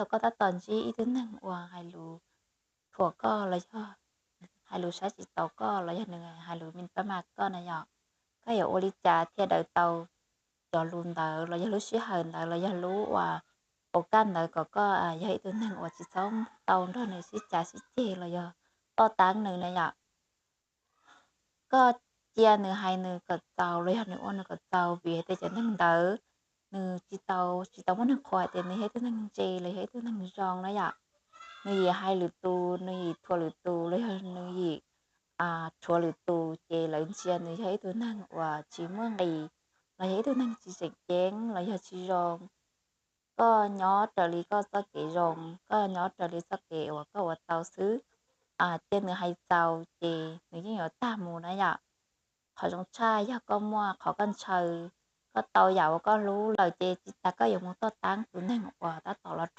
thaum koj tab tom ntsib ib tug neeg uas hais lus thuam koj los yog hais lus saib tsis taus koj los yog nws hais lus me pab mas koj na yom, koj yuav ua li cas thiaj daws tau cov lus ntawd los yog lub sij hawm ntawd los yog lub uas ua kaj ntawd kom koj yog ib tug neeg uas tsis txhob tau nrog nws sib cav sib ceg los yog toj tab nws na yom. Koj cia nws hais nws kom txaus los yog nws ua nws kom txaus, vim hais tias cov neeg ntawd nws tsis tau, tsis tau muaj neeg qhuas hais tias nws yog ib tug neeg ntse los yog ib tug neeg zoo na yom. Nws yim hais lwm tus, nws yim thuam lwm tus los yog nws yim rhuav lwm tus ces lawv ntsia nws yog ib tug neeg uas tsis muaj nqis los yog ib tug neeg tsis tseem ceeb los yog tsis zoo. Koj nyob raws li koj txoj kev zoo, koj nyob raws li txoj kev uas koj ua tau xwb. Cia nws hais txaus ces nws yeej yuav tag mus na yom. Qhov zoo tshaj yog koj muaj qhov koj ntshaw, koj tau yam uas koj hlub lawm ces tsis tas koj yuav mus toj tab tus neeg uas tab tom los rhuav